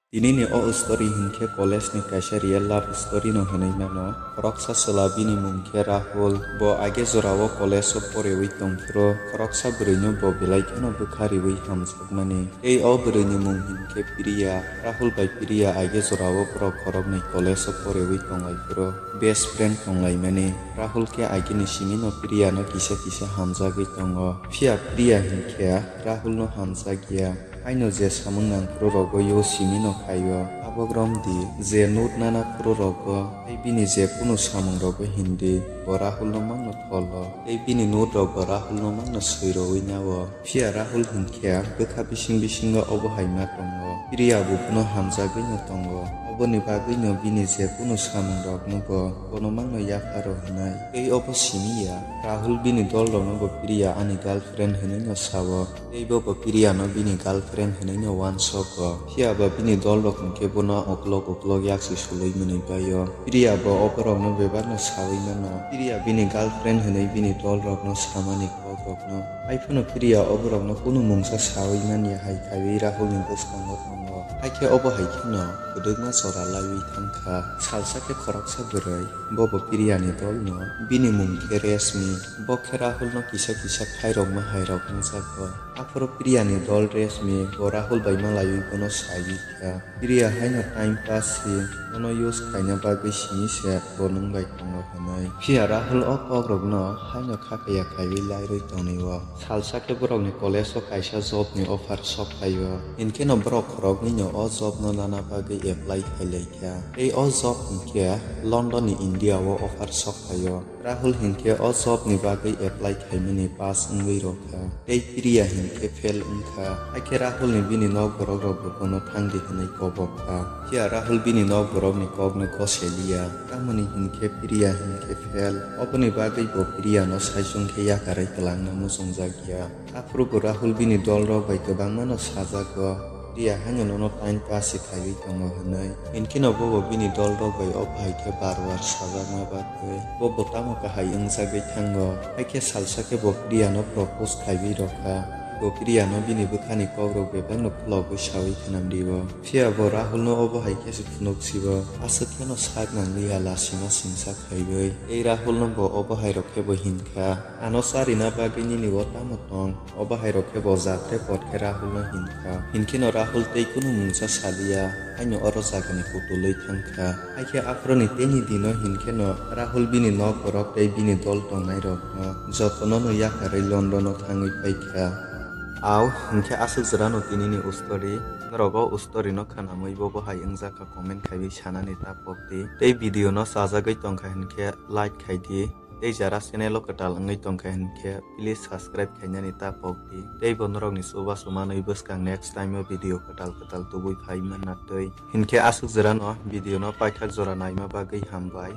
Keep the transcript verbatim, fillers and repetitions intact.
Tinini o story hinkhe college ni kaisa real love story no hinwi mano. Khoroksa chwla bini mung khe Rahul. Bo age jorao college o porewi tongphuru khoroksa bwrwi no bo belai kheno bwkha riwi hamjakmani. Tei o bwrwi ni mung hinkhe Priya. Rahul bai Priya age jorao borok khoroknwi college o porewi tonglaifuru best friend tonglaimani. Rahul khe agini simi no Priya no kisa kisa hamjagwi tongo. Phiya Priya hinkhe Rahul no hamjakya. Haino je samung nangphuru rogo yo simi no khaio. Tabok romdi je note nana phuru rogo tei bini je kunu samung rogo hindi, bo Rahul no mangno tholo. Tei bini note rok bo Rahul no mangno swi rowi nao. Phiya Rahul hinkhe bwkha bising bisingo obo hai ma tongo. Priya bo bono hamjagwi no tongo. Oboni bagwi no bini je kunu samung rok no bo bono mangno yapha rw hwnwi. Tei obo simi ya, Rahul bini dol rok no bo Priya ani girlfriend hwnwi no sao. Tei bo bo Priya no bini girlfriend hwnwi no uansogo. Phiya bo bini dol rok hinkhe bono uklok uklok yaksi sulwi mwnwi bai o. Priya bo o borok no bebak no sawi mano. Priya bini girlfriend hwnwi bini dol rok no samani kok rok no. Haiphano Priya o borok no kunu mungsa sawi manya hai khaiwi Rahul ni bwskango tongo. Haikhe obo hai kheno kwdwkma chora laiwi thangkha. Salsa khe khoroksa bwrwi. Bo bo Priya ni dol no, bini mung khe Reshmi, bo khe Rahul no kisa kisa khairokma hairok wngjago. Aphuru Priya ni dol Reshmi bo Rahul bai malaiwi bono saiwi kha. Priya haino time pass si, bono use khaina bagwi simi se bo nwng bai tongo hwnwi. Phiya Rahul o kok rok no haino kha kaya khaiwi lairwi tongwi o. Salsa khe borokni college o kaisa job ni offer sok phaio. Hinkhe no borok khoroknwi no o job no nana bagwi apply khailai kha. Tei o job hinkhe London ni India o offer sok phaio. Rahul hinkhe o job ni bagwi apply khaimani pass wngwi rw kha. Tei Priya hinkhe fail wngkha. Haikhe Rahul ni bini nok borok rok bo bono thangdi hwnwi kobok kha. Phiya Rahul bini nok borok ni kok no goseliya. Tamoni hinkhe Priya hinkhe fail. Oboni bagwi bo Priya no saichung khe yakarwi twlangna muchungjak ya. Aphuru bo Rahul bini dol rok bai kwbangma no sajago. Priya haino nono time pass se khaiwi tongo hwnwi. Hinkhe no bo bo bini dol rok bai o bahai khe bar bar sajakma bagwi. Bo bo tamo kahai wngjagwi thango. Haikhe salsa khe bo Priya no propose khaiwi rw kha. Bo Priya no bini bwkhani kok rok bebak no khulogwi sawi khnam rio. Phiya bo Rahul no obo hai khe se phunuk sibo. Aswk khe no sak nang liya lasima singsa khaiwi. Tei Rahul no bo obo hai rok khe bo hinkha. Ano charina bagwi nini o tamo tong? O bahai rok khe bo jatre pot khe Rahul no hinkha. Hinkhe no Rahul tei kunu mungsa saliya, haino oro jagani kutulwi thangkha. Haikhe aphuruni teini dino hinkhe no Rahul bini nok borok tei bini dol tongnai rok no jotono no yakarwi London o thangwi paikha. Au hinkhe aswk jora no tinini ustori, norok o ustori no khanamwi bo bahai wngjakha comment khaiwi sanani ta pokdi. Tei video no chajagwi tongkha hinkhe like khaidi. Tei jara channel o kwtal wngwi tongkha hinkhe please subscribe khainani ta pokdi. Tei bo norokni chubachu manwi bwskang next time o video kwtal kwtal tubui phai manna twi. Hinkhe aswk jora no video no paithak jora naima bagwi hambai.